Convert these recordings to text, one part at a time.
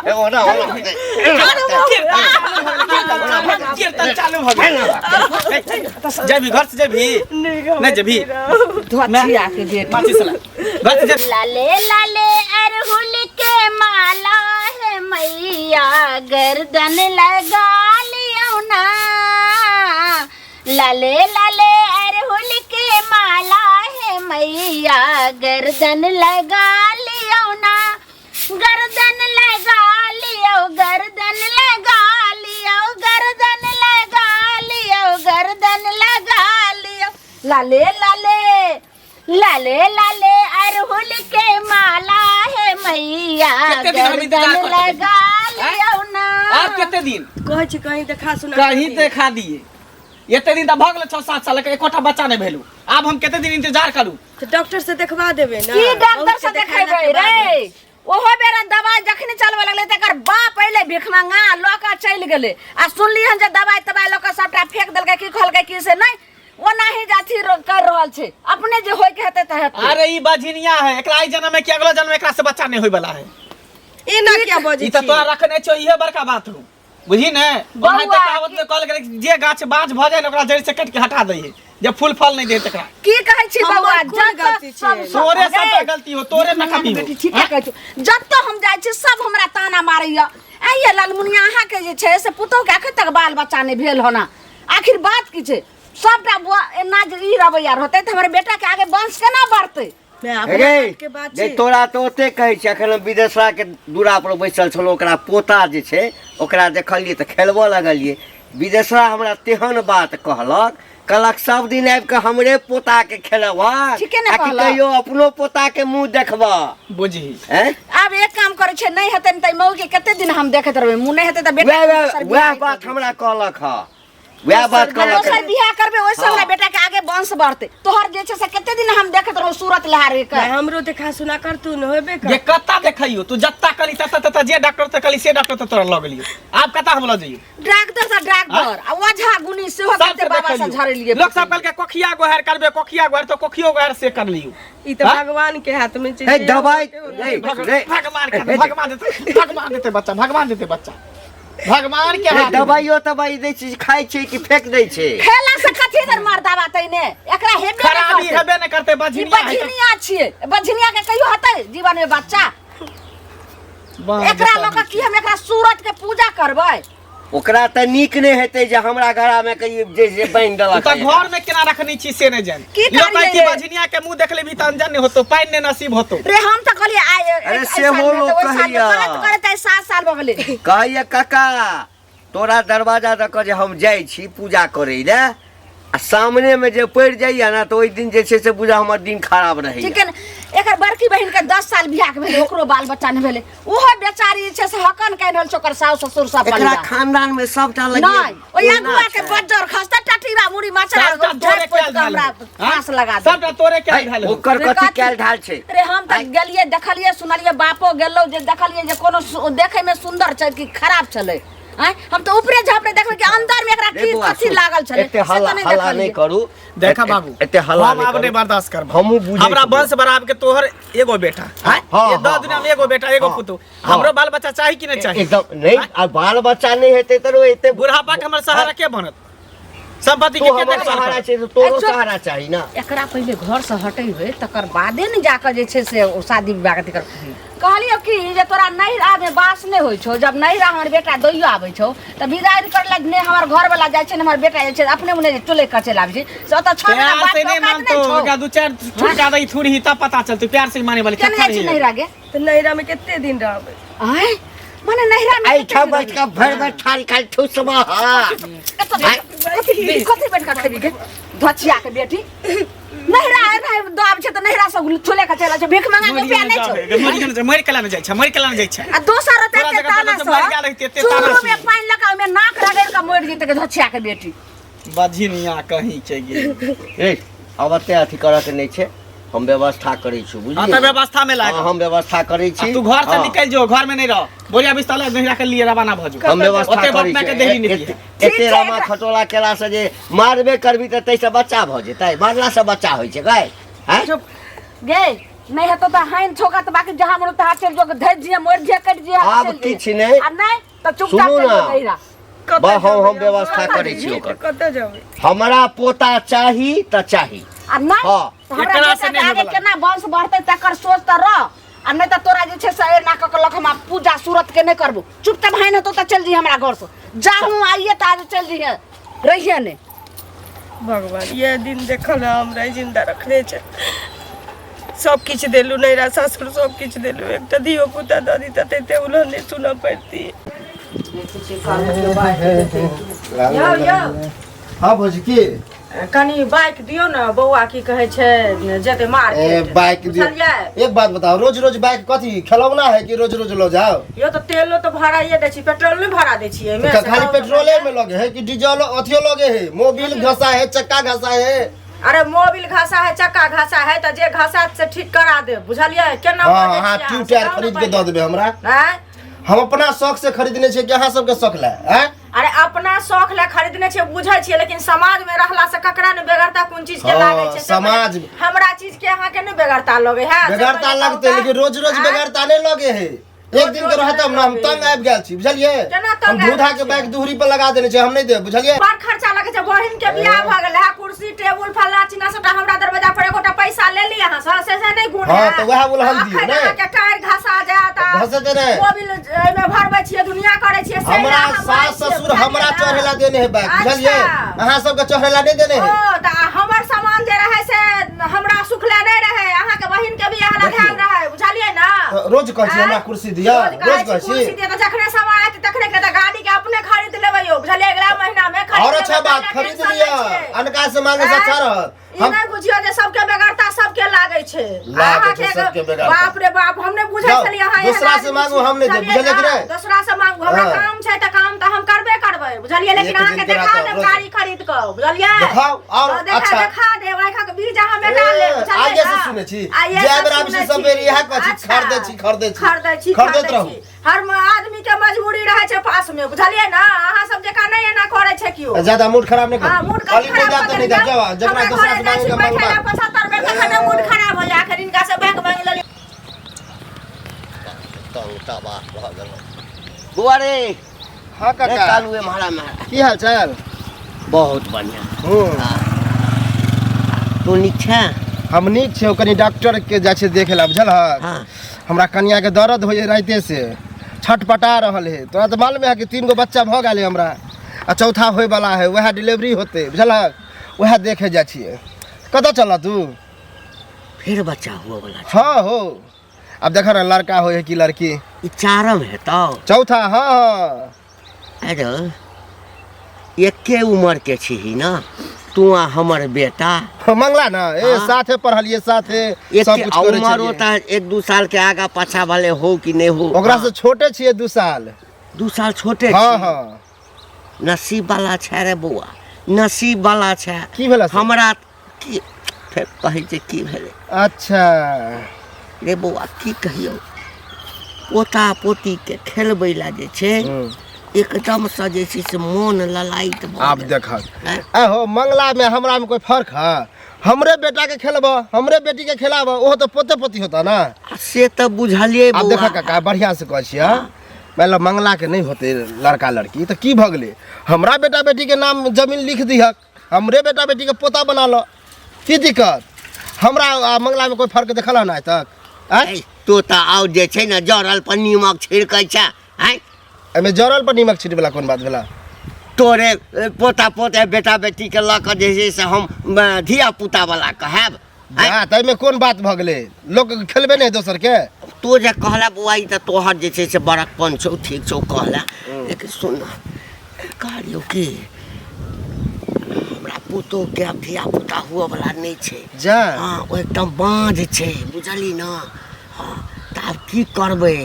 ए, ओना ओना कीर्तन चालू भऽ गेल जेबही घर से जेबही नहीं जेबही धोतिया के बेटी माचिस ला घर से जेबही लाले लाले अरहुल के माला है मैया गर्दन लगा लियो ना लाले लाले अरहुल के माला है मैया गर्दन लगा लियो ना गर्दन लगा लियो गर्दन लगा लियो गर्दन लगा लियो गर्दन लगा लियो लाले लाले लाले लाले अरहुल के माला है मैया कितने दिन हम इंतजार गर्दन करते लगा लियो ना आब कते दिन कहै छी कहीं देखा सुना कहीं देखा दिए एते दिन तऽ भऽ गेल 6 7 साल के एकोटा बच्चा नहि भेलू आब हम कते दिन इंतजार करू तऽ डॉक्टर से देखवा देबै ना की डॉक्टर बहुत से के देखेला देखेबै के बाद। रे ओहो बेरा दवाई जखनी चलबे लगलै तकर बाप अइलै भीख मंगा लऽ कऽ चलि गेलै आ सुनली हन जे दवाई तवाई लऽ कऽ सबटा फेंक देलकै की कहलकै की से नहि ओनाही जे अथी कर रहल छै अपने जे होइके हेतै तऽ हेतै अरे ई बझिनिया है एकरा ई जन्म में कि अगला जन्म में एकरा से बच्चा नहीं होय वाला है एना किया बजै ई तऽ छी तोरा रखने छौ इहे बड़का बात हो बुझी ने बौआ, ओनाहिते कहावत में कहल गेलै कि जे गाछ बाँझ भऽ जाय ने ओकरा जड़ि से काटि के हटा दै है जे फूल फल नहीं दे तकरा की कहै छी हमर बौआ कोन जतऽ गलती छै? सब तोरे रे, सबटा गलती हो तोरे न कमी हो बेटी ठीके कहै छौ जतऽ हम जाइ छी सब हमरा ताना मारैया आइये लालमुनिया अहाँके जे छै से पुतोहके एखन तक बाल बच्चा नहि भेल होना आखिर बात की छै सबटा बुआ एना जे ई रवैया रहतै तऽ हमर बेटाके आगे वंश केना बढ़तै मैं अपना रे के बात जे छी तोरा तऽ ओते कहै छै एखन हम विदेशराके दूरा पर बैसल छलहुँ ओकरा पोता जे छै ओकरा देखलियै तऽ खेलबऽ लगलियै विदेशरा हमरा तेहन बात कहलक कहलक सब दिन आबि कऽ हमरे पोताके खेलबह ठीके ने आ कि कहलक। कहियो अपनो पोताके मुँह देखबह बुझही हैं आब एक काम करै छै नहि हेतै ने तऽ मौगी कते दिन हम देखैत रहबै मुँह नहि हेतै तऽ बेटा वएह वएह वएह बात हमरा कहलक हँ वएह बात कहलक दोसर बियाह करबे ओहिसँ हमरा हाँ। बेटा के आगे वंश बढ़तै तोहर जे छै से कते दिन हम देखैत रहू सूरत लहारे के मैं हमरो देखा सुना करतू न होबे कर ये कत्ता देखैयो तू जत्ता कली तत्ता तत्ता जे डॉक्टर ते कली से डॉक्टर ते तोरा लऽ गेलियो आब कत्ता हम लऽ जइयो डाक्टर से डाक्टर आ ओझा गुनी सेहो सब कते बाबा से झड़ेलिए लोग सब कहलकै कोखिया गोहार करबे कोखिया गोहार तो कोखियो गोहार से कर लियो ई तऽ हाँ? भगवान के हाथ में छै हे जे दवाई होके नहीं भगवान भगवान के भगवान देते भगवान देते बच्चा भगवान देते बच्चा भगवान के हाथ में। दवाइयो तवाइ दै छै खाइ छै कि फेंक दै छै खेला से कथी दर मार दावा तैने एकरा हेबे नहि खराबी करतै। हेबे नहि करते ई बझिनिया है तऽ- बझिनिया छियै बझिनिया के कहियो हेतै जीवन में बच्चा बाह, एकरा लऽ कऽ की हम एकरा सूरत के पूजा करबै ओकरा तऽ नीक नहि हेतै जे हमरा घरामे कहियो जे जे बान्हि देलक तऽ घर में केना रखने छी से नहि जान की लोग कहै करियै कि रे? बझिनिया के मुंह देख लेबही तऽ अनजान नहि होतो पानि नहि नसीब होतो रे हम तऽ कहलियै आइ अरे एहि सेहो सालमे लोक तऽ ओहि सालमे कहैया। करैत करैत आइ 7 साल भऽ गेलै कहैया काका तोरा दरवाजा दऽ कऽ जे हम जाइ छी पूजा करै लए आ सामनेमे जे पड़ि जाइए ने तऽ ओहि दिन जे छै से बुझा हमर दिन खराब रहैए ठीक है ने एकर बड़की बहिन के 10 साल बियाह के भेलै ओकरो बाल बच्चा नहि भेलै ओहो बेचारी जे छै से हकन कहि रहल छै ओकर सासु ससुर सब एकरा परिवार खानदान में सबटा लगे नहि ओहि अगुआ के बज्जर खसतै टटीरा मुड़ी मचरा सबटा तोरे झाँपि पोति कयल कऽ हमरा भेल हौ। फाँस लगा दे सबटा तोरे कयल भेल हौ। ओकर रे कथी कथी? कयल ढाल छै रे हम तऽ गेलियै देखलियै सुनलियै बापो गेलौ जे देखलियै जे कोनो देखै मे सुन्दर छै कि खराब छलै आँय हम तऽ ऊपरे झापरे देखबै कि अंदर मे एकरा रे की बौआ, कथी सुन, लागल छलै एते से हल्ला तऽ नहि हल्ला नहि देखलियै करू देखा बाबू एते हल्ला हम आब नहि बर्दाश्त करब हमहूँ बुझै हमरा छी बौआ। वंश बढ़ाब के तोहर एगो बेटा आँय? हाँ, ये दस हाँ, दुनिया में हाँ, एगो बेटा एगो हाँ, पुतोह हाँ। हमरो बाल बच्चा चाही कि नहि चाही एकदम नहीं आ बाल बच्चा नहीं हेतै तऽ रो एते बुढ़ापा के हमर सहारा के बनत संपत्ति तू के के हमर देखभाल सहारा करत छै तऽ तोरो ए, चुप। सहारा चाही ना एकरा पहिले घर से हटेबै तकर बादे ने जाकऽ जे छै से ओ शादी विवाह अथी कर कहलियौ कि जे तोरा नैहरामे बास नहि होइ छौ जब नैहरा हमर बेटा दैयो आबै छौ तऽ विदाइ करै लए नहि हमर घरवला जाइ छै ने हमर बेटा जाइ छै अपने मुने चले कचे लाबै छै से ओतऽ 6 महीना प्यार बाप से के नहीं औकात मानतो नहि छौ ओकरा दू चार ठुनका दै थुरही तब पता चलतै प्यार से माने वाली केने कथा जाइ छै नहीं है। नैहरा गे तऽ नैहरामे कते दिन रहबै आँय मने नैहरामे एहिठाम बैठ कऽ भरि भरि थारी खाली ठुसबह कथी कथी बैठ कऽ खेबी गे धचिया के बेटी नैहरा एना दाब छै तऽ नैहरा सब चले के चल छै भीख मंगा के रुपया नहि छौ मरि गेल छै, मरि केला नहि जाइ छै मरि केला नहि जाइ छै आ दोसर रहतै तोरा एते जगह पर ताना तऽ मरि गेल रहितै, से एते ताना चूरू में सुनबै। पानि लगा ओहिमे नाक रगड़ि कऽ मरि जेतै के धचिया के बेटी बझिनिया कहीं के गेल ए आब एते अथी करऽ के नहि छै हम व्यवस्था करै छी हाँ बुझलियै तऽ व्यवस्था में लाग हाँ, हम व्यवस्था करै छी तू घर से हाँ, निकल जो घर में नहीं रह बोरिया बिस्तर ले नहीं रख लिए रवाना भऽ जो हम व्यवस्था ओते बाप करै माय के छी देही नहि एते- दिहे। एते ठीक छै, रामा एकरा- खटोला केला से जे मारबे करबी तऽ ताहिसँ बच्चा भऽ जेतै मारला से बच्चा होइ छै गाय आँय? गे नहि हेतौ तऽ हानि छोका तऽ बाकी जहाँ मन तहाँ चलि जो धरि जिहे मरि जिहे कटि जिहे आब चलि जिहे। किछु नहि। आ नहि तऽ चुपचाप सुनू चलि ना। जो नैहरा। कतऽ बा, हम जेबै? व्यवस्था करै छी ओकर। कतऽ जेबै हमरा पोता चाही तऽ चाही आ नहि हाँ। तऽ हमरा एकरा से बेटा के नहि आगे होइवला। केना वंश बढ़तै तकर सोच तऽ रह आ नहि तऽ तोरा जे छै से एना कऽ के लख हम आब पूजा सूरत के नहि करबो चुपचाप हानि हेतौ तऽ चलि जइहे हमरा घरसँ जाहूँ आइए तऽ आज चलि जइहे रहिहे नहि भगवान ये दिन देखल है हमरा जिंदा रखने छै सब किछु देलू नैरा सासुर सब किछु देलू एकटा धियो पुता दऽ दी तऽ एते उलहन नहि सुनऽ पड़ती यौ यौ हाँ भौजी की कनी बाइक दियौ ने बौआ की कहै छै जेतै ए, मार्केट बाइक दियो बुझलियै एक बात बताओ रोज रोज बाइक कथी खेलौना है कि रोज रोज लो जाओ यौ तऽ तेलो तऽ भराइए दै छी पेट्रोल नहि भरा दै छियै एहिमे से खाली कहू तऽ पेट्रोले में लगे है कि डीजल अथियो लगे है मोबिल घसा है चक्का घसा है अरे मोबिल घसा है चक्का घसा है तऽ जे घसा से ठीक करा देब बुझलियै केना हाँ बजै हाँ छियै ट्यूब अहाँ से टायर कहू ने खरीद के दऽ पहिले। देबै हमरा आँय? हम अपना शौक से खरीदने छियै कि अहाँ सबके शौक ला आँय अरे अपना शौक ला खरीदने छियै बुझै छियै लेकिन समाज में रहला से ककरा ने बेगरता कोन चीज के हाँ, लागै छै से समाज- पहिले हमरा चीज के अहाँ के ने बेगरता लगे है से बेगरता पहिले लगते कहू तऽ। लेकिन रोज रोज आँय? बेगरता नहीं लगे है एक दिन के रोज रहत हम ना हम नहीं तंग आबि गेल छी बुझलियै केना तंग हम आबि धूधा गेल के छियै? बैग दुहरी पर लगा देने छै हम नहीं देब बुझलियै बड़ खर्चा लगे छै बहिन के बियाह भऽ गेल है कुर्सी टेबुल फल्ला चिन्ना सबटा हमरा दरवाजा पर एकोटा पैसा ले ली अहाँ से से से नहि गुण हाँ, है तऽ वएह उलहन दियौ, अखन ने? अहाँके टायर घसा जायत आ घसेतै नहि। मोबिल एहिमे भरबै छियै दुनिया करै छियै से हमरा अहाँ सास भरै छियै, ससुर हमरा बुझलियै ने? चढ़ेला देने है बैग बुझलियै अच्छा। अहाँ सबके चढ़ेला नहीं देने है ओ तऽ हमर सामान जे रहै से हमरा सुखले नहि रहै अहाँके बहिन के बियाह लए देखियौ। भेल रहै बुझलियै ने तऽ रोज कहै छी हमरा कुर्सी दिअ रोज रोज कहै कहै छी कुर्सी छी दिअ तऽ जखने समय आयत तखने के तऽ गाड़ी के अपने खरीद लेबै यौ बुझलियै अगला महीना में खरीद और अच्छा लेबै, बात ताहि लए खरीद टेंशन लिअ नहि छै। अनका से मांगे से अच्छा आँय? रहत ई हम नहि बुझियौ जे सबके बेगरता सबके लागै छै लागै छै अहाँके सबके बेगरता। बाप रे बाप हम नहि बुझै जाउ, छलियै अहाँ एहन दोसरा से आदमी मांगू, छी, हम नहि देब, बुझलियै बुझलियै कि ने? नहि? दोसरा से मांगू हमरा हाँ। काम छै तऽ काम तऽ हम करबे करबै बुझलियै लेकिन एक अहाँके दिन के देखा रात देब रोज। गाड़ी खरीद कऽ बुझलियै देखाउ, और हाँ, देखा अच्छा। देखा देब आँखिक बीज अहाँ मेटा लेब ए, बुझलियै आइए से ने? सुनै छी आइए जय से बेर आबै सुनै छी सब छी। बेर इएह कहै छी अच्छा। खरीदै छी खरीदै छी खरीदै छी खरीदैत खरीदै रहू छी हर आदमी के मजबूरी रहै छै पास में बुझलियै ने अहाँ सब जकाँ नहि एना करै छै केओ ज्यादा मूड खराब नहि हाँ करू मूड कहली खराब नहि जायब तऽ नहि जायब जाउ जकरा हमरा दोसरा घरे से जाइ मांगे छी के बैठे ला मांगबा 75 बेर तखने मूड खराब हो जाय आखिर इनका से बैंक मांगि लेली तंग तबाह भऽ गेलहुँ बौआ रे हाँ रे काका कालू एम्हर एम्हर की हाल चाल बहुत बढ़िआँ हूँ तू नीक छे हम नीक छियौ कनि डॉक्टर के जाइ छियै देखे ला बुझल हाँ। हमरा कनिया के दर्द होइए राइते से छटपटा रहल है तोरा तऽ मालूम है कि 3 गो बच्चा भऽ गेल है हमरा आ चौथा होय वाला है वएह डिलीवरी होतै बुझल वएह देखे जाइ छियै कतऽ चल तू फेर बच्चा हुआ वाला हाँ हो अब देखो ना लड़का होय है कि लड़की ई चारम हेतौ चौथा हाँ हाँ अरे एके उम्र के छिही ना तू आ हमर बेटा मंगला ना ए हाँ। साथे पढ़लिए साथे सब एके कुछ करै उम्र छलियै होता एक दू साल के आगा पाछा भले हो कि नहीं हो ओकरा से छोटे छियै 2 साल 2 साल छोटे हाँ छी। हाँ नसीब वाला छै रे बौआ नसीब वाला छै की भेला से? हमरा की फेर कहै छै की भेलै अच्छा रे बौआ की कहियौ पोता पोतीके खेलबै लए जे छै एकदमसँ जे छै से मोन ललायत भऽ आब गेल। देखक आँय? आहो मंगला में हमरा में कोई फर्क है हमरे बेटा के खेलब हमरे बेटी के खेलाब ओहो तो पोते पोती होता ना आ से तऽ बुझलियै आब बौआ देखा काका बढ़िया से कहै छियै मतलब मंगला के नहीं होते लड़का लड़की तो की भऽ गेलै हमरा बेटा बेटी के नाम जमीन लिख दिहक हमरे बेटा बेटी के पोता बना लो की दिक्कत हमरा आ मंगला में कोई फर्क देखल हन आइ तक आँय ऐ, तो तऽ आउ जे छै ने जरल पर नीमक छिड़कै छै आँय एहिमे जरल पर नीमक छिटवला कोन बात भेला तोरे पोता पोते बेटा बेटी के लऽ कऽ जे छै से हम धिया पुता वाला कहब आँय? जा तऽ एहिमे कोन बात भऽ गेलै लोक खेलबे नहि दोसर के तो जे कहला बौआ ई तऽ तोहर जे छै से बड़कपन छौ ठीक छौ कहला लेकिन सुन ने कहलियौ कि हमरा पुतोहके आब धिया पुता हुअवला नहि छै जा हँ ओ एकदम बाँझ छै बुझली ने हँ तऽ आब की करबै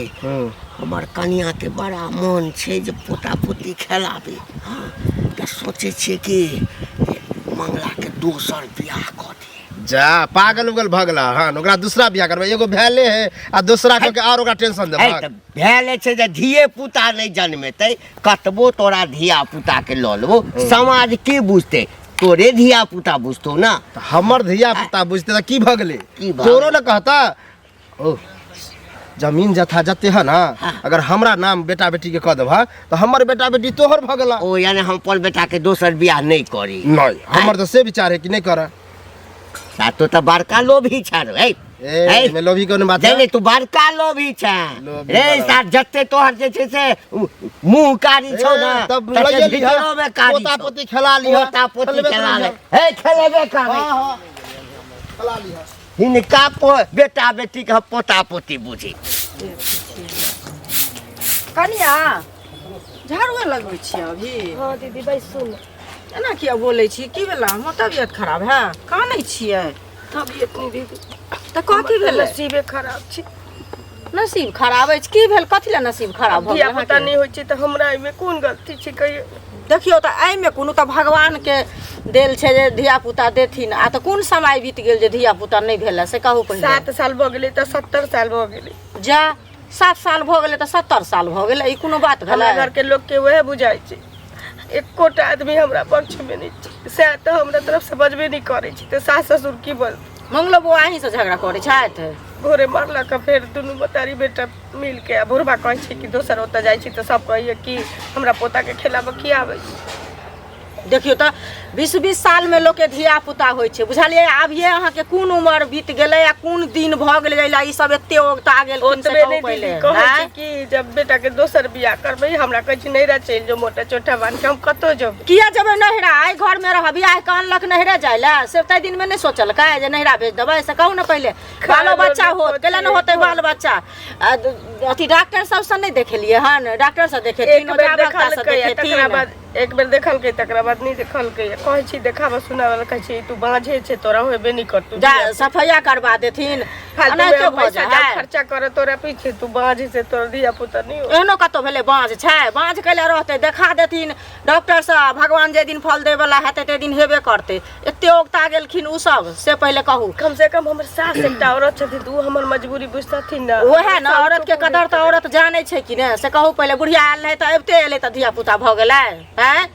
हमर कनियाँके बड़ा मोन छै जे पोता पोती खेलाबी हँ तऽ सोचै छियै कि जे मंगलाके दोसर बियाह कऽ दी जा पागल उगल भऽ गेला हन ओकरा दूसरा बियाह करबै एगो भेले है आ दूसरा कऽ के आओर ओकरा टेंशन है देबहक तऽ भेल छै जे धिये पुता नहि जन्मेतै कतबो तोरा धिया पुता के लऽ लेबो समाज की बुझतै तोरे धिया पुता बुझतौ ना तऽ हमर धिया पुता बुझतै तऽ की भऽ गेलै की भऽ तोरो ने कहता ओ जमीन जथा जते है ना अगर हमरा नाम बेटा बेटी के कह देबह तो हमर बेटा बेटी तोहर भऽ गेला। ओ यानी हम अपन बेटा के दोसर बियाह नहीं करी? नहीं, हमर तो से विचार है कि नहीं कर। सातो तो बड़का लोभी छ रे। ए, एहिमे लोभी कोनो बात नहीं नहीं, तू बड़का लोभी छ लोभी रे। बड़ा। साथ जते तोहर जे छै से मुंह कारी छौ ना, ए, तब तते लइए लिहऽ, भीतरो में कारी पोता छौ। पोती खेला लिहऽ। पोता पोती खेलबे खेला ले। करिहऽ। हे, खेलेबे करबै। हाँ, हाँ। खेला लिहऽ। हिनका बेटा बेटी के हम पोता पोती बुझी। कनिया झाड़ुआ लगबै छियै अभी? हँ दीदी, बैसू ने। एना किया बोलै छी? की भेलै? हमर तबियत खराब है, कानै छियै? तबियत नहि दीदी। तऽ कथी भेलै? नसीबे खराब छै। नसीब खराब अछि? की भेल? कथी लए नसीब खराब भऽ गेल धिया पुता अहाँके? नहि होइ छै तऽ हमरा एहिमे कोन गलती छै, कहियौ? देखियौ तऽ एहिमे कोनो तऽ भगवानके देल छै जे धिया पुता देथिन। आ तऽ कोन समय बीत गेल जे धिया पुता नहि भेलै, से कहू पहिले। 7 साल भऽ गेलै तऽ 70 साल भऽ गेलै। जा, 7 साल भऽ गेलै तऽ 70 साल भऽ गेलै, ई कोनो बात भेलै? हमरा घरके लोकके वएह बुझाइ छै, एकोटा आदमी हमरा पक्षमे नहि छै। सएह तऽ हमरा तरफसँ बजबे नहि करै छै, तऽ सास ससुर की बजतै? मंगलो बौआ अहीँसँ झगड़ा करै छथि? भोरे मारलक आ फेर दुनू बतारी बेटा मिलके आ बुढ़बा कहै छै कि दोसर ओतऽ जाइ छी तऽ सब कहैए कि हमरा पोताके खेलाबऽ की आबै छै। देखियौ तऽ 20-20 सालमे लोकके धिया पुता होइ छै, बुझलियै? आबिये अहाँके कोन उमर बीत गेलै आ कोन दिन भऽ गेलै एहि लए ई सब एते औगता गेलखिन, से ओतबे कहू नहि पहिले। दीदी, कहै छै आँय? कि जब बेटाके दोसर बियाह करबै, हमरा कहै छै नैहरा चलि जो मोटा चोटा बान्हि के। हम कतऽ जेबै? किया जेबै नैहरा? एहि घरमे रहब। बियाह कऽ अनलक नैहरे जाइ लए, से ताहि दिनमे नहि सोचलकै जे नैहरा भेज देबै? से कहू ने पहिले। बालो बच्चा होत, कैला नहि होतै बाल बच्चा? आ अथी डॉक्टर सबसँ नहि देखेलियै हन? डॉक्टर से एक देखेथिन, बेर ओझा भगता से देखलकै आ तकरा देखेथिन। बाद एक बेर देखलकै, तकरा बाद नहि देखलकै। कहै छी देखाबऽ सुनाबऽ लए, कहै छै तू बाँझे छै, तोरा होबे नहि करतौ। जा सफैया करबा देथिन। फालतू में एनाहितो हम भऽ पैसा जाइ जाउ है। खर्चा कर तोरा पीछे, तू बाँझ छै, तोरा धिया पुता नहि हो। एहनो कतौ भेलै? बाँझ छै? बाँझ कैला रहतै? देखा देथिन डॉक्टरसँ। भगवान जे दिन फल दै वला हेतै ताहि दिन हेबे करतै। एते औगता गेलखिन ओ सब, से पहिले कहू। कम से कम हमर सास एकटा औरत छथिन तऽ ओ हमर मजबूरी बुझतथिन ने। वएह ने, औरत के कदर तऽ औरत जानै छै कि ने, से कहू पहिले। बुढ़िया आयल रहै तऽ अबिते एलै तऽ धिया पुता भऽ गेलै? आँय,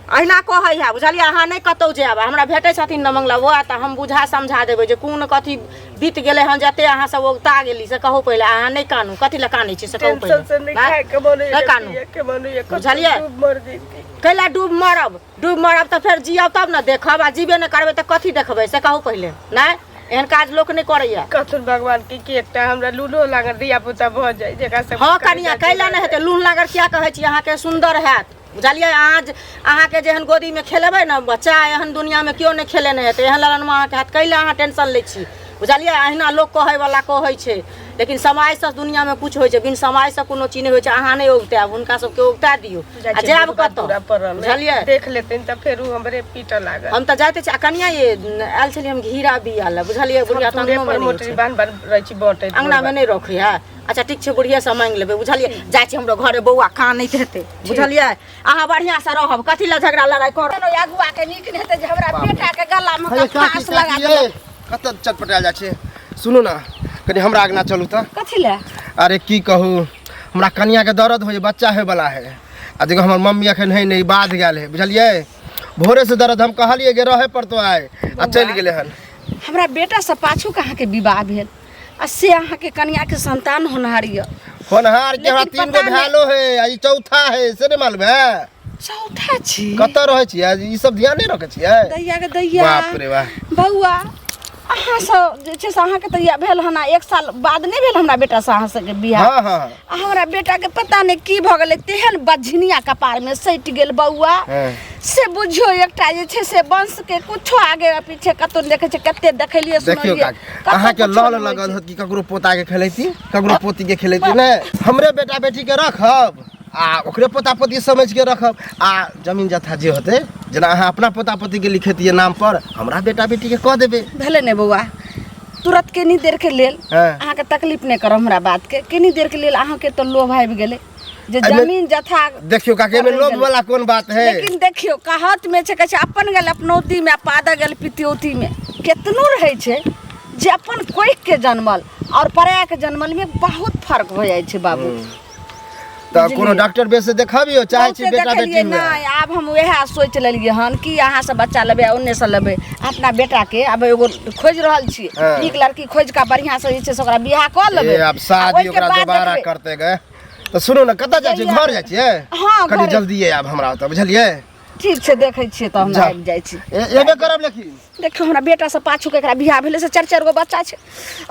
अहिना कहै है, बुझलियै? अहाँ नहि कतहु जायब। हमरा भेटै छथिन ने मंगला बौआ, तऽ हम बुझा समझा देबै जे कोन कथी बीत गेलै हन जते अहाँ सब औगता गेली, से कहू पहिले। अहाँ नहि कानू। कथी लए कानै छी, से कहू टेंशन से पहिले। नहि खाय के मन होइए, नहि कानू। पिए के मन होइए, कतौ बुझलियै? डूब मर जैती। कैला डूब मरब? डूब मरब तऽ फेर जियब तब ने देखब, आ जीबे नहि करबै तऽ कथी देखबै, से कहू पहिले। नहि, एहन काज लोक नहि करैया। कहथुन भगवान की कि एकटा हमरा लूल्हो लागल धिया पुता भऽ जाय जेकरा से हँ कनिया, कैला नहि हेतै? लूह लागल किया कहै छी? अहाँके सुन्दर हैत, बुझलियै? अहाँ अहाँके जेहन गोदीमे खेलेबै ने बच्चा, एहन दुनियामे केओ नहि खेलेने हेतै। एहन ललनमा अहाँके हैत। कैला अहाँ टेंशन लै छी? बुझलियै, अहिना लोक कहैवला कहै छै, लेकिन समयसँ दुनियामे कुछ होइ छै, बिन समयसँ कोनो चीज नहि होइ छै। अहाँ नहि औगतायब, हुनका सबके औगता दियौ। आ जायब कतऽ, बुझलियै? देख लेथिन तऽ फेर उ हमरे पीटऽ लागत। हम तऽ जाइते छी। आ कनिया ये, आयल छलियै हम घेरा बिया लए, बुझलियै? बुढ़िया तऽ तुरे अङ्गनोमे पर नहि मोटरी छै। बान्हि बान्हि रहै छी बँटैत। अङ्गनामे नहि रखै है। अच्छा ठीक छै, बुढ़िएसँ माँगि लेबै, बुझलियै? जाइ छी, हमरो घरे बौआ कानैत हेतै, बुझलियै? अहाँ बढ़िआँसँ रहब, कथी लए झगड़ा लड़ाइ करब? अगुआ के नीक नहि हेतै जे हमरा बेटा के गला मे अरे काकी, फांस लगा काकी, ये कतऽ चटपटायल जाइ छै? सुनू ने, कनि हमरा अङ्गना चलू तऽ। कथी लए? अरे की कहू, हमरा कनियाके दर्द होइए, बच्चा होइवला है। आ देखो, हमर मम्मी एखन है नहि, बाध गेल है, बुझलियै? भोरे से दर्द, हम कहलियै कि रहे पड़तो आइ, आ चलि गेलै हन। हमरा बेटा से पाछू के अहाँके विवाह भेल आ से अहाँके कनिया के संतान होनहार यऽ। होनहार के हमरा लेकिन 3 गो पता नहि- भेलो है आ ई चौथा है, से नहि मालूम है? चौथा छी? कतऽ रहै छियै? ई सब ध्यान नहि रखै छियै? दैया के दैया। बाप रे बाप। बौआ, अहाँ सब जे छै से अहाँके तऽ इएह भेल हन आ 1 साल बाद नहि भेल हमरा बेटा से अहाँ सबके बियाह? हँ हँ। आ हमरा बेटा के पता नहि की भऽ गेलै, तेहन बझनिया कपार में सटि गेल बौआ। से बुझियौ एकटा जे छै से वंश के कुछो आगे आ पीछे कतौ नहि देखै छै। कते देखेलियै देखियौ सुनलियै, काकी, कतौ अहाँके कुछो लल नहि होइ लगल छै। होत कि ककरो पोता के खेलैती, ककरो पोती के खेलैती। नहि, हमरे बेटा बेटी के रखब आ ओकरे पोता पोती समझ के रखब। आ जमीन जथा जे होतै, जेना अहाँ अपना पोता पोती के लिखेतियै नाम पर, हमरा बेटा बेटी के कऽ देबै। भेलै ने बौआ, तुरंत कनी देर के लेल अहाँके तकलीफ नहि करब हमरा बात के। कनी देर के लेल अहाँके तऽ लोभ आबि गेलै जे जमीन जथा। देखियौ काकी, एहिमे लोभ वाला कोन बात है? लेकिन देखियौ, कहावत में छै, कहै छै अपन गेल अपनौती में आ पादा गेल पितियौती में। केतनो रहै छै जे अपन कोखि के जनमल और पराया के जनमल में बहुत फर्क हो जाइ छै बाबू। तऽ कोनो डॉक्टर बेस से देखाबियौ चाहै छी बहुते बेटा बेटी देखलियै हुए। नहि, आब हम वएह सोचि लेलियै हन कि अहाँ से बच्चा लेबै आ ओन्ने से लेबै। अपना बेटा के आब एगो खोजि रहल छी, हाँ। नीक लड़की खोजि कऽ बढ़िआँ से जे छै से ओकरा बियाह कऽ लेबै। ए आब आ शादी ओहिके ओकरा बाद दोबारा देखबै। करते गए तऽ सुनू ने, कतऽ जाइ छियै? जहिया- घर जाइ छियै? हाँ, कनी घरे। जल्दी आयब हमरा ओतऽ, बुझलियै? ठीक छै, देखै छियै तऽ हम जाउ। आबि जाइ छी। एबे करब लेकिन। देखियौ, हमरा बेटासँ पाछूके एकरा बियाह भेलै से चारि चारि गो बच्चा छै।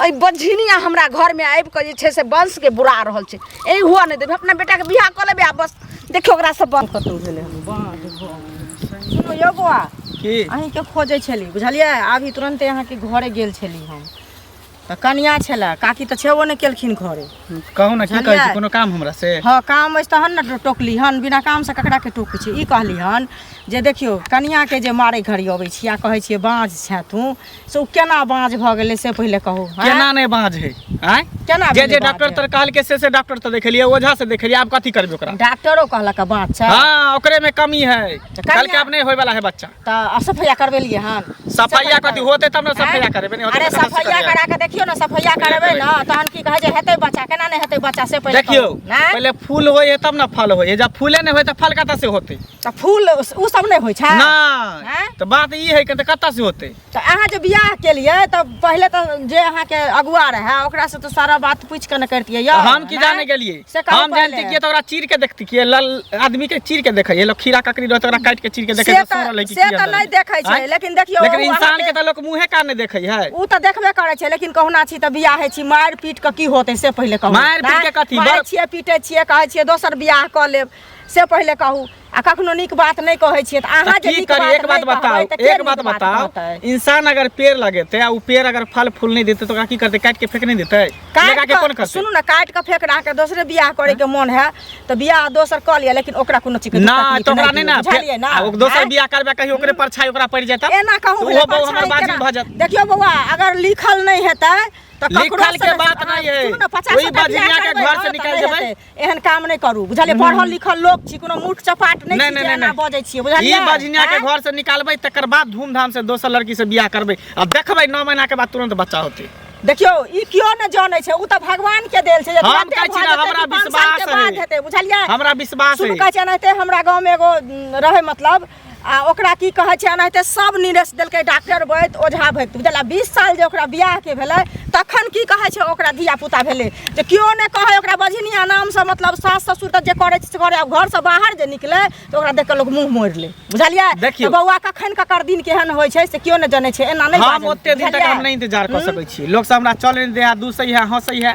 एहि बझिनिया हमरा घरमे आबि कऽ जे छै से वंशके बुरा रहल छै। एहि हुअ नहि देबै, अपना बेटाके बियाह कऽ लेबै आ बस। देखियौ ओकरा सब बंद कतहु भेलै हन बाँझ भऽ सुनू यौ बौआ। की? अहीँके खोजै छली, बुझलियै? अभी तुरन्ते अहाँके घरे गेल छली हम, तऽ कनिया छलै, काकी तऽ छेबो नहि केलखिन घरे। कहू ने, की कहै छी? बुझलियै? कोनो काम हमरा से? हँ, काम अछि तहन ने टोकली हन, बिना कामसँ ककरा के टोकै छै? ई कहली हन जे देखियौ, कनियाके जे मारै घड़ी अबै छी आ कहै छियै बाँझ छेँ तू, से ओ केना बाँझ भऽ गेलै से पहिले कहू। आँय? केना नहि बाँझ है? आँय? केना जे भेलै जे बाँझ? डॉक्टर तर कहलकै से डॉक्टर तऽ देखेलियै, ओझा से देखेलियै, आब कथी करबै ओकरा? डॉक्टरो कहलक बाँझ छै? हाँ, ओकरे में कमी है। तऽ कनिया- कहलकै आब नहि होय वाला है बच्चा। तऽ सफैया करबेलियै हन? सफैया कथी होतै तब ने सफैया करेबै, नहि होतै अरे तऽ कतऽ से सफैया करेबै? करा के देखियौ ने, सफैया करेबै ने तहन की कहै छै हेतै बच्चा, केना नहि हेतै बच्चा से पहिले देखियौ। कहू, नहि? पहिले फूल होइ है तब ने फल होइ है। जब फूले नहि होइ तऽ फल कतऽ से होतै? तऽ फूल ओ सब नहि होइ छै? नहि। आँय? तऽ बात ई है कि तऽ कतऽ से होतै? तऽ अहाँ जे बियाह केलियै तऽ पहिले तऽ जे अहाँके अगुआ रहए ओकरासँ तऽ सारा बात पूछि कऽ ने करितियै यौ। हम की नहि? जाने गेलियै? से कहू हम जानती पहिले। किए तऽ ओकरा चीर के देखती किए लल आदमी के चीर के देखै है लोक। खीरा ककड़ी रहत ओकरा काटि के चीर के देखै से तऽ सड़ल है तऽ कि से की तऽ अंदर नहि है। देखै छै। आँय? लेकिन देखियौ, लेकिन ओ इंसान अहाँके के तऽ लोक मुँहे कान नहि देखै है। ओ तऽ देखबे करै छै, लेकिन कहुना छी तऽ बियाह होइ छी, मारि पीट कऽ की होतै से पहिले कहू। मारि पीट के कथी? मारै बड़- छियै, पीटै छियै, कहै छियै दोसर बियाह कऽ लेब, से पहिले कहू। आ कखनो नीक बात नहि कहै छियै तऽ अहाँ तऽ जे की नीक करी? बात एक बात नहि बताउ, कहबै तऽ के एक बात नीक बात बताउ, कहतै? इंसान अगर पेड़ लगेतै आ ओ पेड़ अगर फल फूल नहि देतै तऽ ओकरा की करतै? काटि के फेंक नहि देतै? काटि लगा के कऽ कोन करतै? सुनू ने, काटि कऽ फेक, अहाँके दोसरे बियाह करे के मोन है तऽ बियाह दोसर कऽ लिअ, लेकिन ओकरा कोनो चीज के ना तकलीफ तऽ ओकरा नहि दियौ, ने बुझलियै ने? आ ओ दोसर आँय? बियाह करबै, कहीं ओकरे परछाई ओकरा पड़ि जेतै। एना कहूँ तऽ भेलै ओहो बहु हमर परछाई बाजिल केना? भऽ जायत। देखियौ बौआ, अगर लिखल नहि हेतै तऽ ककरो लिखल से के नहि- बात नहि है। सुनू ने, 50 ओहि टा बियाह बजनिया के करबै घर ने, से तऽ निकालि नहि देबै। हेतै। एहन काम नहि करू, बुझलियै? पढ़ल लिखल लोक छी, कोनो मूर्ख चपाट नहि नहि छी नहि जे नहि एना नहि। बजै छियै, बुझलियै? ई बजनिया के आँय? घर से निकालबै, तकर बाद धूमधाम से दोसर लड़की से बियाह करबै आ देखबै 9 महीना के बाद तुरंत बच्चा होतै। देखियौ, ई केओ नहि जानै छै, ओ तऽ भगवान के देल छै जे हम तुरन्ते कहै छी भऽ ने, जेतै हमरा कि 5 साल के विश्वास बाद है। हेतै, बुझलियै? हमरा विश्वास सुनू, है। कहै छै एनाहिते हमरा गाँवमे एगो रहै, मतलब आ ओकरा की कहै छै एनाहिते सब निरेश देलकै डॉक्टर वैद्य ओझा भक्त, बुझल? आ 20 साल जे ओकरा बियाहके भेलै तखन की कहै छै ओकरा धिया पुता भेलै, जे केओ नहि कहै ओकरा बझनिया नामसँ, मतलब सास ससुर तऽ जे करै छै से करै, आब घरसँ बाहर जे निकलै तऽ ओकरा देख कऽ लोक मुँह मोड़ि लै, बुझलियै? देखियौ। तऽ बौआ, कखन ककर दिन केहन होइ छै से केओ नहि जनै छै, एना नहि हम बाजल, ओते दिन तक बुझलियै? हम नहि इंतजार कऽ सकै छी। लोक सब हमरा चले नहि दे है, दूसै है, हंसै है।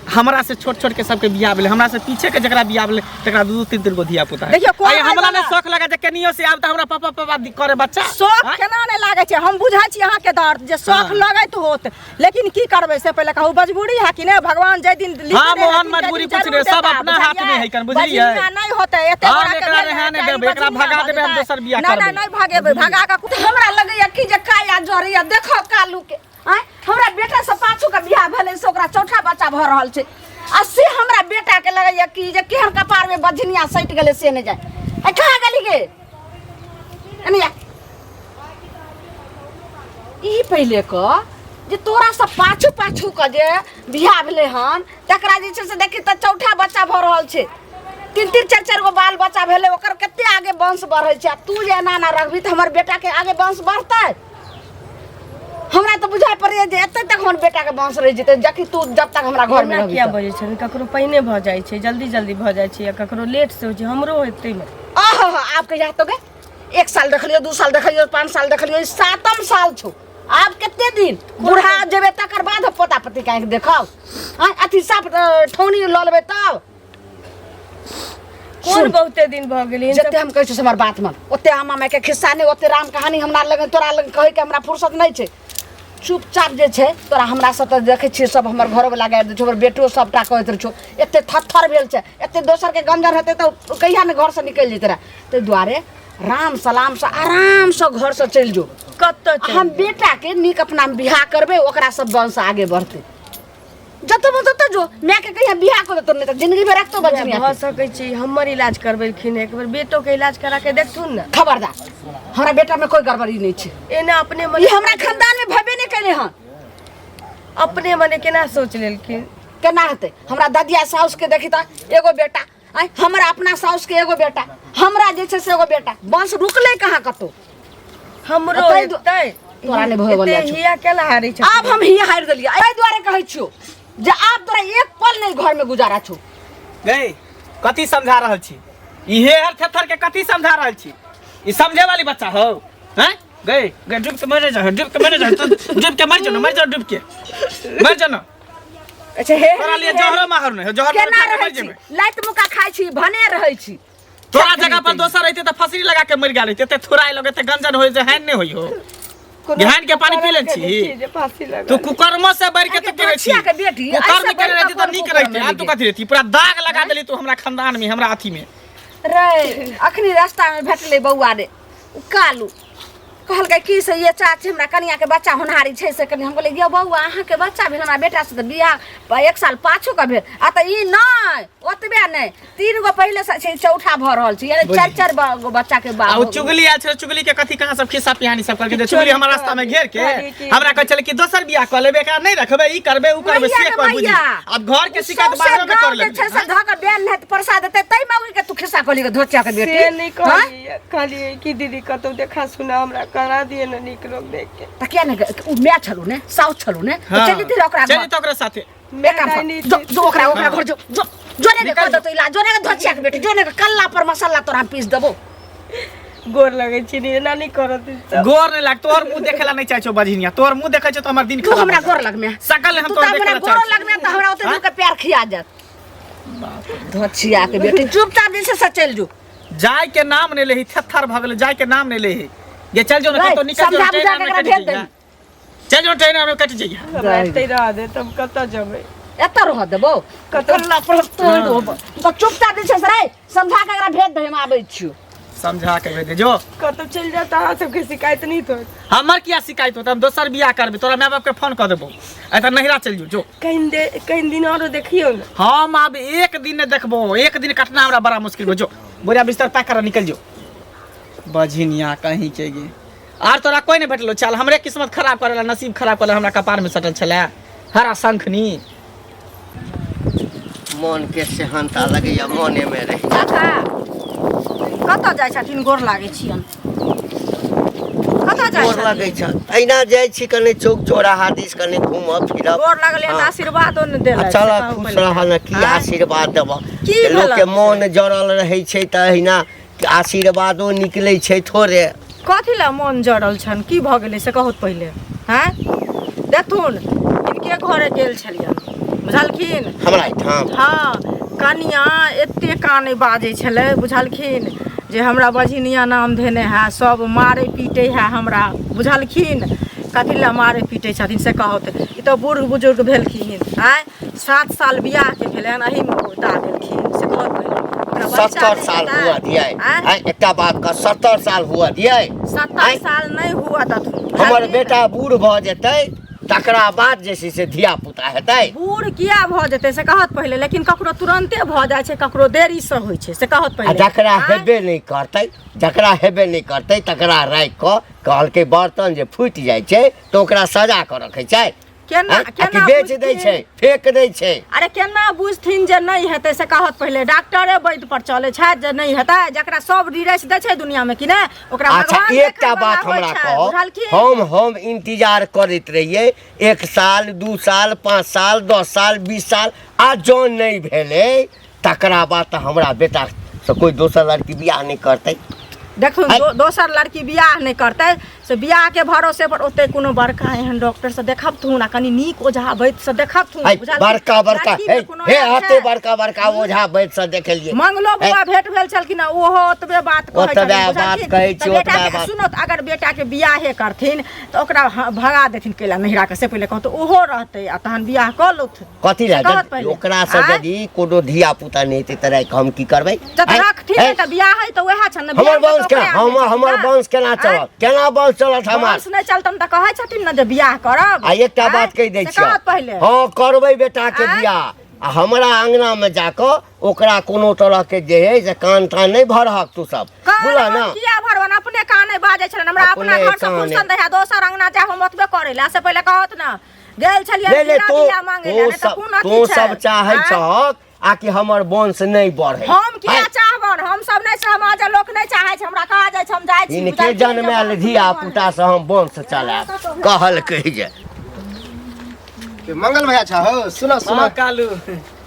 हमरा से छोट छोट के सबके बियाह भेलै, हमरा से पीछे के जकरा बियाह भेलै तकरा दू दू तीन तीन गो धिया पुता है। देखियौ, कोइ आइ हमरा वाला- नहि शौक लगा जे केनियो से आब तऽ हमरा पापा पापा करे बच्चा। शौक आँय? केना नहि लागै छै? हम बुझै छी अहाँके दर्द जे शौक हाँ। लगैत होत, लेकिन की करबै से पहिले कहू। मजबूरी है कि नहि? भगवान जाहि दिन लिखने हम ओहन रहथिन, ताहि मजबूरी दिन कुछ जरूर नहि, सब देता, अपना हाथ में बुझलियै? है कन, बुझलियै? बजनिया नहि होतै, एते हम गोरा के एकरा भेल रहए नहि है, देबै, एकरा बजनिया भगा भऽ देबै, हम जेतै। दोसर बियाह नहि, करबै। नहि, नहि भगेबै, भगा कऽ हमरा लगैया कि जे काया जरैया। देखो कालू के, आँय, हमरा बेटा से पाछू के बियाह भेलै से ओकरा चौथा बच्चा भऽ रहल छै, आ से हमरा बेटा के लगैया कि जे केहन कपार में बझनिया सटि गेलै से नहि जाय। आ कहाँ गेली गे? एनिया ई पहिले क जे तोरा सब पाछू पाछू के जे बियाह भेलै हन तकरा जे छै से देखी तऽ चौथा बच्चा भऽ रहल छै, तीन तीन चारि चारि गो बाल बच्चा भेलै, ओकर कते आगे वंश बढ़ै छै, आ तू जे एना एना रखबही तऽ हमर बेटाके आगे वंश बढ़तै? हमरा तऽ बुझाइ पड़ैए जे एते तक हमर बेटाके वंश रहि जेतै जखन तू जब तक हमरा घरमे एना रहबही। किया तऽ बजै छथिन? ककरो पहिने भऽ जाइ छै, जल्दी जल्दी भऽ जाइ छै, या ककरो लेट से होइ छै, हमरो हेतै ने। आहा, आब कहिया हेतौ गे? 1 साल देखलियौ, 2 साल देखलियौ, 5 साल देखलियौ, ई 7म साल छौ। आब कते दिन बूढ़ा जेबै तकर बाद पोता पोती के आँखि देखब? आँय, अथी साफ ठौनी लऽ लेबै तब। कोन सुन। बहुते दिन भऽ गेलै इन सब- जते हम कहै छियौ से हमर बात मान। ओते आमा मायके खिस्सा नहि, ओते राम कहानी हमरा लग तोरा लग कहैके हमरा फुर्सत नहि छै। चुपचाप जे छै तोरा हमरा सब तऽ देखै छियै सब हमर घरोवला गारि दै छौ, हमर बेटो सबटा कहैत रहै छौ, एते थत्थर भेल छै, एते दोसरके गंजन हेतै तऽ कहिया ने घरसँ निकलि जेतै रहए। ताहि दुआरे राम सलामसँ आरामसँ घरसँ चलि जो। कतऽ चलि हम बेटाके नीक अपना बियाह करबै, ओकरा सब वंश आगे बढ़तै। जतऽ मन ततऽ जो, मायके कहिया बियाह कऽ देतौ, नहि तऽ जिंदगी भरि रखतौ बजनिया भऽ सकै छै हमर इलाज करबेलखिन, एक बेर बेटो के इलाज करा के देखथुन ने। खबरदार, हमरा बेटा में कोई गड़बड़ी नहीं छै। एना अपने ई मने हमरा खानदान में भबे नहीं केले हन। अपने मने केना सोच लेलखिन? केना हेतै? हमरा ददिया साउस के देखी तऽ एगो बेटा आँय, हमरा अपना साउसके एगो बेटा, हमरा जे छै से एगो बेटा, वंश रुकलै कहाँ कतौ। हमरो हेतै। तोरा नहि भय वाला एते छौ। हिया केला हारै छै। आब हम हिया हारि देलियै, एहि दुआरे कहै छियौ जे आब तोरा एक पल नहि घरमे गुजारा छौ। गई कथी समझा रहल छी? इहे हर थेथर के कथी समझा रहल छी? ई समझे वाली बच्चा हो हैं? गई गई डूब के मर जा, डूब के मर जा, तू डूब के मर जा ना, मर जा डूब के मर जा ना। अच्छा हे, तोरा लिए जहरो माहर नहीं, जहर केना माहर खा के रहै मर छी? जेबै। लाइत मुका खाइ छी, भने रहै छी। तोरा जगह पर दोसर रहते तऽ फसरी लगा के मर गेल रहते, एते थोड़ा लगे एते गंजन होय जे हैन नहीं होय हो। घान के पानी पी ले छी। जे फांसी लगा तू कुकर्मो से बढ़ के तू केने छी। बच्चिया के बेटी, कुकर्म ऐसे केने बढ़ि रहती कऽ तऽ कोन नीक कुकर्म रहते, आब तू लेली? कथी रहती? पूरा दाग लगा देली तू हमरा खानदान में, हमरा अथी में। रे अखनी रास्ता में भेटलै बौआ रे, उ कालू कहलकै की से ये चाची हमरा कनिया के बच्चा होनहारी छै से कनि। हम कहलियै यौ बौआ अहाँके बच्चा भेल हमरा बेटा से तऽ बियाह 1 साल पाछू के भेल, आ तऽ ई नहि ओतबे नहि 3 गो पहिले से छै चौठा भऽ रहल छै, यानी 4-4 गो बच्चा के बाप। आ उ चुगली आयल छलै, चुगली के कथी कहाँ सब खिस्सा पिहानी सब करके, चुगली हमरा रास्ता में घेर के हमरा कहै छलै कि दोसर बियाह कऽ लेबै, एकरा नहि रखबै, ई करबै उ करबै से मैया कर बुझी। मैया। आब घर के उ शिकायत सौंसे बाहर में गाँव कर जे लेबै। छै से धऽ कऽ बेल नहि प्रसाद देतै तै मौगी के तू खिस्सा कहली धोचिया के बेटी। से नहि हाँ? कहलियै, कहलियै कि दीदी कतौ देखा सुना हमरा करा दिए ने नीक लोग देख के। तऽ किया नहि उ my छलू ने, साउस छलू ने, तऽ हाँ। चलि जेती ओकरा चलि घर। जेतै ओकरा साथे। एक काम कर, जो जो ओकरा ओकरा घर जो जो जोने के कह देतौ इलाज, जोने के धोचिया के बेटी, जोने के कल्ला पर मसाला तोरा हम पीस देबो। गोर लगै छी रे, एना नहि करत ई सब। गोर नहि लाग, तोहर मुँह देखेला नहि चाहै छौ बजहिनिया, तोहर मुँह देखै छौ तऽ हमर दिन तू खराब हमरा भऽ जायत। गोर लगमे। सकल हम तू तोहर तऽ हमरा देखेला गोर चाहै छी। लगमे तऽ हमरा ओते दूर के प्यार खिया जायत। धोचिया के बेटी चुपचाप जे छै से चलि जो। जाय के नाम नहि लेही, थेथर भऽ गेलै, जाय के नाम नहि लेही। जे चल जो ने रे, कतौ निकल जो, समझा ट्रेन बुझा आर के में एकरा कटि भेज जइहे। दही। चल जो ट्रेन आर में कटि जइहे। हमरा एतै रह दे तब कतऽ जेबै? एतऽ रह देबौ। कल्ला पर तोड़ देबौ। तऽ चुपचाप जे छै से रे समझा के एकरा भेज दही, हम आबै छियौ। समझा के भेज दे जो। कतौ चलि जायब तऽ अहाँ सबके शिकायत नहि होत। हमर किया शिकायत होत? हम दोसर बियाह करबै, तोरा माय बाप के फोन कऽ देबौ, एतऽ नहिरा चलि जो। जो कहीं दे कहीं दिन आरो देखियौ ने। हम आब एक दिन नहि देखबो, एक दिन कटना हमरा बड़ा मुश्किल हो। जो बोरिया बिस्तर पैक कर निकल जो। बझिनिया कहीं के गे, आर तोरा कोई नहीं भेटलो। चल हमरे किस्मत खराब करेला, नसीब खराब करेला, हमरा कपार में सटल छलै हरा शंखनी। मन के सेहनता लगैया मने में रही। काका कतऽ जाइ छथिन? गोर लागै छियन। कतऽ जाइ गोर छथिन? लगै छ। अहिना जाइ छी कने चौक चौराहा दिस कने घूमब फिरब। गोर लागलै तऽ हाँ। आशीर्वादो ने देलथि। चल से कहू खुश पहिले। रह ने, की आँय? आशीर्वाद देबऽ? की लोक के भेलक? मन जड़ल रहै छै तऽ अहिना आशीर्वादो निकलै छै थोड़े। कथी लए मन जड़ल छनि? की भऽ गेलै से कहू पहिले। हैं देखथुन, हिनके घरे गेल छलियनि बुझलखिन? हमरा एहिठाम? हँ, कनिया एते कानै बाजै छलै बुझलखिन, जे हमरा बझिनिया नाम धेने है, सब मारै पीटै है हमरा बुझलखिन। कथी लए मारै पीटै छथिन से कहत? ई तऽ बूढ़ बुजुर्ग भेलखिन। आँय, 7 साल बियाहके भेलनि, एहिमे दा देलखिन से कहत पहिले? ओकरा बच्चा 70 नहि साल हेतै? हुआ दियै। आँय? आँय, एकटा बात कह, 70 साल हुआ दियै? 70 आँय? साल नहि हुआ दथुन। हमर बुझलखिन? बेटा बूढ़ भऽ जेतै तकरा बाद जे छै से धिया पुता हेतै। बूढ़ किया भऽ जेतै से कहत पहिले? लेकिन ककरो तुरन्ते भऽ जाइ छै, ककरो देरीसँ होइ छै से कहत आ पहिले? जकरा आँय? हेबे नहि करतै, जकरा हेबे नहि करतै तकरा राखि कऽ कहलकै बर्तन जे फूटि जाइ छै तऽ ओकरा सजा कऽ रखै छै। केना आँय? आ कि केना बेच दै बुझथिन? छै, फेक दै छै। अरे केना बुझथिन जे नहि हेतै से कहत पहिले? डॉक्टरे वैद्य पर चलै छथि जे नहि हेतै? जकरा सब रिरेस दै छै दुनियामे कि नहि, ओकरा अच्छा भगवान एकटा देखै बात वाला होइ हमरा छै, कहू, बुझलखिन? हम इंतजार करैत रहियै 1 साल 2 साल 5 साल 10 साल 20 साल, आ जँ नहि भेलै तकरा बाद तऽ हमरा बेटा से कोइ दोसर लड़की बियाह नहि करतै। देखू आइ- दोसर लड़की बियाह नहि करतै से बियाहके भरोसे पर ओते कोनो बड़का एहन डॉक्टर से देखबथुन आ कनी नीक ओझा वैद्य से देखबथुन आइ बुझलखिन? बड़का बड़का लड़कीमे हे कोनो हे ऐब हते छै? बड़का बड़का ओझा वैद्य से देखेलियै। मंगलो बुआ भेंट भेल छलखिन हँ, ओहो ओतबे बात कहै ओतबे छलखिन, बात बुझलखिन? कहै छी, तऽ बेटाके- ओतबे बात। सुनो तऽ, अगर बेटाके बियाहे करथिन तऽ ओकरा भगा देथिन कैला नहिरा के से पहिले कहू तऽ ओहो रहतै आ तहन बियाह कऽ लौथ। कथी लए? कहत पहिले। ओकरा से आँय? यदि कोनो धिया पुता नहि हेतै तऽ राखि हम की करबै? जब आँय? रखथिन आँय? तऽ बियाह है तऽ वएह छनि ने, हमर बियाह वंश तऽ केना ओकरे हम आनै हमर छथिन ने। वंश केना आँय? चलत? केना वंश चलत हमर? वंश नहि चलतन तऽ कहै छथिन ने जे बियाह करब। आ एकटा आँय? बात कहि दै से छियौ। कहत पहिले। हँ, करबै बेटा के आँय? बियाह, आ हमरा अंगना में जाकऽ ओकरा कोनो तरह के जे है से कान तान नहि भरहक तू सब, कान बुझलह हम ना? किया भरबन? अपने कान बाजै छलन हमरा, अपना अपने घर से कान। फुर्सत दै है, दोसर अंगना जाय हम ओतबे करै ला से पहिले कहत ना? गेल छलियै नहीं नहीं बिना तो बिया मांगे ला, तो नहीं तऽ सब कोन अथी तो छै? सब चाहै आँय? छहक आ कि हमर वंश नहि बढ़े। हम किया चाहबन? हम सब नहि, समाज लोक नहि चाहै छै, हमरा कहा जाइ छै, हम जाइ छी। इनके जन्मायल धिया पुता से हम वंश चलायब कहलकै जे। मंगल भैया छा हो, सुनो सुनो। हाँ, कालू।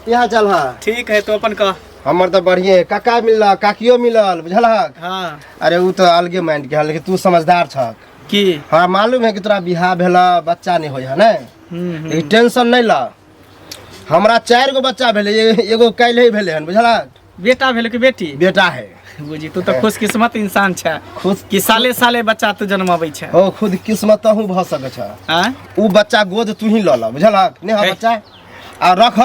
की हाल चाल है? ठीक है, तो अपन कह। हमर तऽ बढ़िए, काका मिलल, काकियो मिलल, बुझलहक? हाँ। अरे उ तऽ अलगे माइंड के है, लेकिन तू समझदार छक। की? हमरा मालूम है कि तोरा बियाह भेल, बच्चा नहीं होय है ने, लेकिन टेंशन नहीं ल, हमरा 4 गो बच्चा भेलै, एगो काल्हि ही भेलै हन, बुझलहक? बेटा भेल कि बेटी? बेटा है। बुझी तू तऽ खुशकिस्मत इंसान छै। खुश कि साले साले बच्चा तू जन्माबै छै। हो, खुद किस्मत तहु भऽ सकै छ। आँय? उ बच्चा गोद तू ही लऽ ल, बुझलहक? नहि हे। बच्चा आ रख,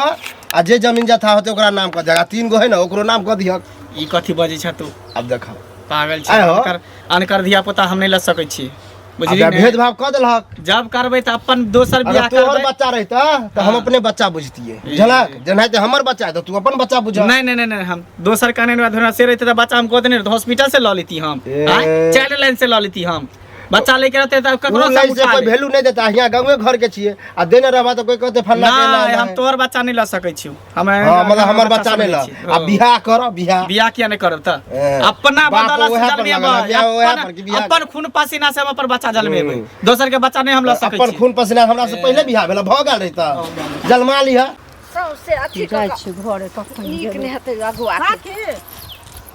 आ जे जमीन जथा होतै ओकरा नाम कऽ दिहक, आ 3 गो है ने ओकरो नाम कऽ दिहक। ई कथी बजै छ तू? आब देख। पागल छै। आय हो। अनकर धिया पुता हम नहि लऽ सकै छी, बुझली? आब ने? भेदभाव कऽ देलहक। जब करबै तऽ अपन दोसर अगर बियाह तोहर करबै। बच्चा रहिता तऽ हम अपने बच्चा बुझतियै, बुझलक? जेनाहिते हमर बच्चा है तऽ तू अपन बच्चा बुझ। नहीं नहीं नहीं नहीं, हम दोसर काने धोना से रहते तऽ बच्चा हम गोद नहीं रहते, हॉस्पिटल से लऽ लेती हम, ए। आँय? चाइल्ड लाइन से लऽ लेती हम, बच्चा लेके रहते तऽ ककरो उ से लाइन से उठा कोई ले। वैल्यू नहीं देता, यहाँ गाँवे घर के छियै, आ देने रहबा तऽ कोई कहते फल्ला के नहीं, एना हम है। तोहर बच्चा नहीं लऽ सकै छियौ। हम हाँ, मतलब हमर बच्चा सब नहीं लै ल। छी। आ बियाह कर, बियाह। बियाह किया नहीं करब तऽ? ए, अपना बाप बदौलत से ओएह पर जन्मेबै, लागल है, बियाह ओएह पर कि बियाह अपन खून पसीना से हम अपन बच्चा जन्मेबै, दोसर के बच्चा नहीं हम लऽ सकै अपन छी। खून पसीना हमरा से पहिले बियाह भेल, भऽ गेल रहिता, जन्मा लिह। सौंसे अथी जाइ कऽ छी घरे कखन नीक जेबै? नहि हेतै अगुआ के। काकी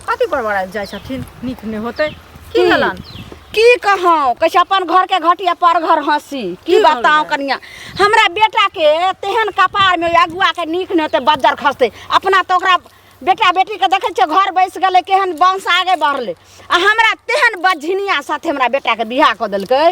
कथी बड़बड़ाइत जाइ छथिन? नीक नहि होतै की भेलन? की कहूँ, कहै छै अपन घर के घटिया पर घर हंसी। की की बताऊँ भेलै? कनिया, हमरा बेटा के तेहन कपार में अगुआ के नीक नहि होतै, बज्जर खसतै। अपना तऽ ओकरा बेटा बेटी के देखै छियै घर बैस गेलै, केहन वंश आगे बढ़लै, आ हमरा तेहन बझिनिया साथे हमरा बेटा के बियाह कऽ देलकै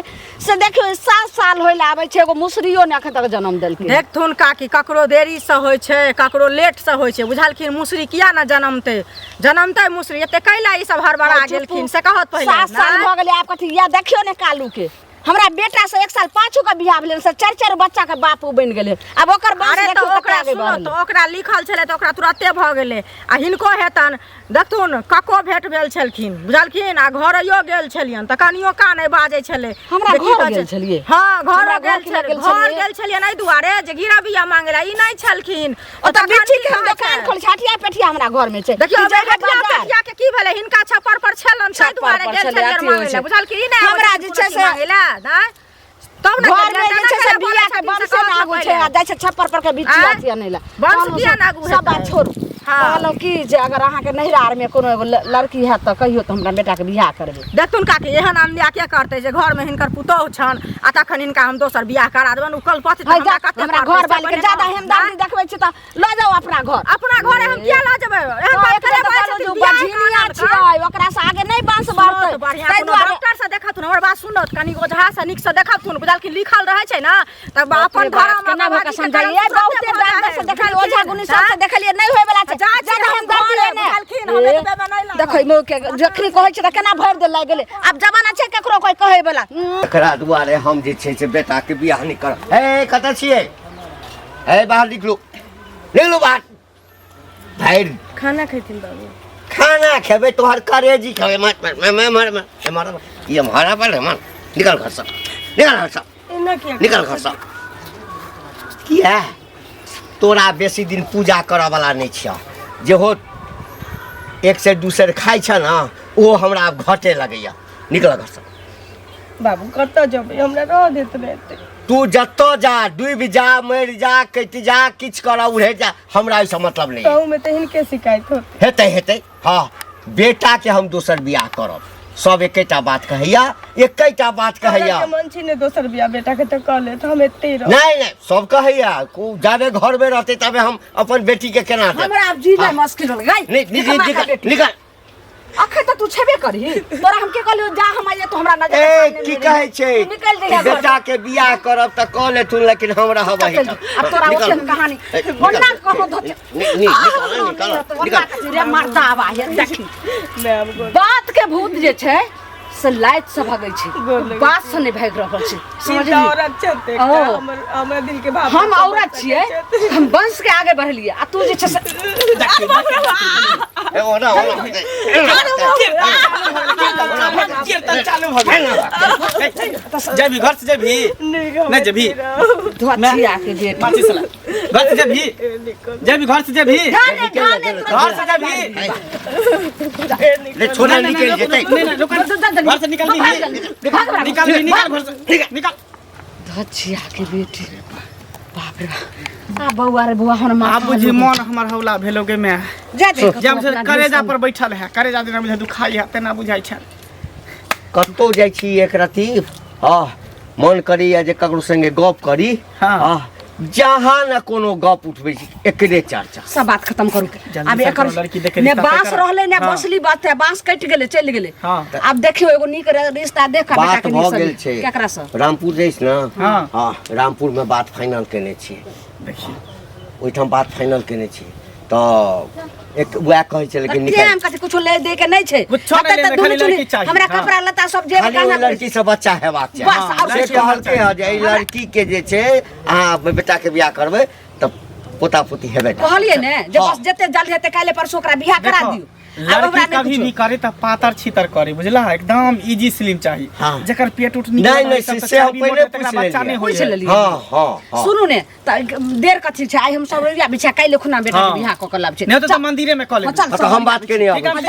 से देखियौ 7 साल होय लए आबै छै, एगो मुसरियो ने एखन तक जन्म देलकै। देखथुन काकी, ककरो देरीसँ होइ छै, ककरो लेटसँ होइ छै, बुझलखिन? मुसरी किया ने जनमतै? जनमतै मुसरी। एते कैला ई सब हड़बड़ा चुपू। गेलखिन से कहत पहिले। 7 साल नहि? भऽ गेलै आब कथी या देखियौ ने कालू के, हमरा बेटा से 1 साल पाछू के बियाह भेलै से 4-4 बच्चा के बाप उ बनि गेलै। आब ओकर वंश अरे तऽ देखियौ कते ओकरा आगे सुनो, बढ़लै। तऽ ओकरा लिखल छलै तऽ ओकरा तुरते भऽ गेलै, आ हिनको हेतन। देखथुन कको भेट भेल छलखिन, बुझलखिन? आ घरैयो गेल छलियनि तऽ कनियो का नहि बाजै छलै। हमरा जे की घर कहै गेल छै? छलियै? हाँ, घर हमरा घर गेल किया छलियै? गेल घर छलियै? गेल छलियै एहि दुआरे जे घिरा बिया मांगे ला ई नहि छलखिन। ओतऽ तखन बिच्ची की के हम कहै दोकान छै? खोल छै, हटिया पेटिया हमरा घर में छै। देखियौ, ई जगह हटिया बाजार। पेटिया के की भेलै? हिनका छप्पर पर छलन, ताहि छप्पर दुआरे पर गेल छलै, छलियै अथी होइ मांगे ला, छै। बुझलखिन? ई नहि हमरा आबै जे छै छै से मांगे ला, नहि? तब ने घर में गेलियै, जे छै से तेना बिया के बोलै वंश छथिन, ने से आगू कहत छै, आ पहिले। जाइ छै छप्पर पर के बिच्ची आँय? अथी अनै ला। वंश कहलहुँ किया ने आगू सब बात हेतै? छोड़ू। हाँ। कहलहुँ की जे अगर अहाँके नैहरा आरमे कोनो एगो लड़की हैत तऽ कहियौ तऽ हमरा बेटाके बियाह करबै। देखथुन काकी, एहन अन्याय के करतै जे घरमे हिनकर पुतोहु छनि आ तखन हिनका हम दोसर बियाह करा देबनि? ओ कलपति तऽ है हमरा जा, कते हमरा पड़तै घर से वाली के पहिने ज्यादा कहू। हेमदारी देखबै छी तऽ लऽ जाउ अपना घर। अपना घरे हम किया लऽ जेबै? एहन तऽ बात एकरे करे तऽ बाजै कहलहुँ छथिन, जे बियाह बझिनिया करा देलकनि। छियै, ओकरा से आगे नहि वंश सुनत बढ़तै। बढ़िआँ ताहि कोनो दुआरे डॉक्टर से देखथुन, हमर बात सुनत, कनी ओझा से नीक से देखथुन, बुझलखिन? लिखल रहै छै ने तऽ बाप रे अपन बाप, धर्म केना भऽ कऽ भगवती के समझाइए? करम बहुते तुरते भऽ डॉक्टर जाइ से है, देखलियै, ओझा बुझलखिन? गुनी सबसँ देखलियै, नहि होय वला छै। जाइ छी ज्यादा हम हम दर्द घरे, लेने। बुझलखिन? हम ए, एतबे मे नहि लागब। देखै मौके के, जखनी कहै छै तऽ केना भरि देल लागि गेलै। आब जमाना छै केकरो कोइ कहै वला। एकरा दुआरे हम जे छै से बेटाके बियाह नहि करब। हे, कतऽ छियै? हे, बाहर निकलू, निकलू बाहर। भरि खाना खेथिन बाबू? खाना खेबै तोहर करेजी खेबै। मार मार मार मार मार मार मार ये मारा पर मार। निकल घर से, निकल घर से। एना किया? निकल घर से। किया तोरा बेसी दिन पूजा करऽ वाला नहि छियह। जेहो 1 सेर 2 सेर खाइ छ ने, ओहो हमरा आब घटे लगैया। निकल घर से। बाबू कतऽ जेबै? हमरा रह देत ने एते। तू जतऽ जा, डूबि जा, मरि जा, कटि जा, किछु करऽ, उड़े जा, हमरा एहिसँ मतलब नहि। तहूमे तऽ हिनके शिकायत होतै। हेतै हेतै। हाँ, बेटाके हम दोसर बियाह करब। सब एकेटा बात कहैया, एकेटा बात कहैया। अहाँके मन छी ने दोसर बियाह बेटाके तऽ कऽ लेत, हम एते रहब। नहि नहि, सब कहैया जाबे घरमे रहतै तबे हम अपन बेटीके केना देब। हमरा आब जीना मुश्किल हो गेलै। नहि, निकल, निकल, निकल। अखन तऽ तू छेबे करही, तोरा हम के कहलियौ जा हम आइए तो हमरा नजर ए सामने की मे कहै रही। छै? तू निकलि जइहे घर। बेटा के बियाह करब तऽ कऽ लेथुन, लेकिन हम रहब निकल एहिठाम। अब तोरा निकल। ओतेक कहानी। ए, निकल। ओना कहो धो निकल, निकल, निकल। रे मर्दावा हे देखी। मैं आब गोर बात के भूत जे छै से लाइट से भगै छै, गोर लगै बात से नहि भागि रहल छै, चिंता समझली? औरत छथि एकटा, ओ। हमर हमरा दिल के भाव हम समझ औरत सकै छियै, छथि। हम वंश के आगे बढ़लियै आ तू जे छै से ए, ओना, ओना। कीर्तन चालू भऽ गेल। जेबही घर से? जेबही नहि, हम नहि जेबही? एते रहब। धोतिया के बेटी। माचिस ला। घर से जेबही? निकल। जेबही घर से जेबही? धाने धाने घर से जेबही? ले छोड़ा निकल जेतै। नहीं नहीं रुक, घर से निकल, निकल निकल घर से निकल। धचिया के बेटी, बाप रे बाप, आ बौआ रे बौआ, हमर आब माथा बुझी मन हमर हौला भेलो गे मैं जा दे। जब से करेजा पर बैठल है, करेजा जेना बुझाइ दुखाइ है तेना बुझाइ छै। कतौ जाइ छी एक रति, हँ, मन करैया जे ककरो संगे गप करी। हाँ। हँ, जहाँ न कोनो गप उठबै छी एकरे चर्चा। सब बात खत्म करू। जल्दी आब से एकर करो, लड़की देखे ने रिश्ता बांस तय करो। रहलै ने हाँ। बसली बात है, बांस कटि गेलै, चलि गेलै। हाँ। आब देखियौ एगो नीक रिश्ता देख कऽ बेटा बात के भऽ नीक गेल से छै। केकरा से? रामपुर जइस ने? हाँ। हँ, रामपुरमे बात फाइनल केने छियै। देखियौ ओहिठाम बात फाइनल केने छियै तऽ एक वएह कहै छै लेकिन निकल टाइम कथी कुछो ले दे के नहीं छै। कुछो नहि हते लेने, तऽ दुनू खाली चुनी- लड़की चाही। हमरा हाँ। कपड़ा लत्ता सब जेब खाली ओहि कहाँ लड़की से बच्चा हेबाक चाही। बस, आओर से किछु कहलकै हँ जे एहि लड़की के जे छै अहाँ बेटा के बियाह करबै तऽ पोता पोती हेबे टा। कहलियै ने जे हाँ। बस जते जल्दी हेतै काल्हि परसू ओकरा बियाह करा देखो, दियौ। आब लड़की हमरा नहि कभी कुछो। भी करे तऽ पातर छितर करे, बुझला? एकदम इजी स्लिम चाही। हाँ। जकर पेट उठ नहीं, नहीं, से हम पहिले पूछ बच्चा लेलियै। नहीं होई पूछ है। लेलियै। हँ हँ हँ सुनू ने, तऽ देर कथी छै? आइ हम सब बिछा काल्हि खुना बेटा के हाँ। बियाह कऽ के लाब छै। नहीं होतै तऽ मंदिरे में कऽ लेबै। चल। हँ, तऽ हम बात केने ठीक है, अबै छी।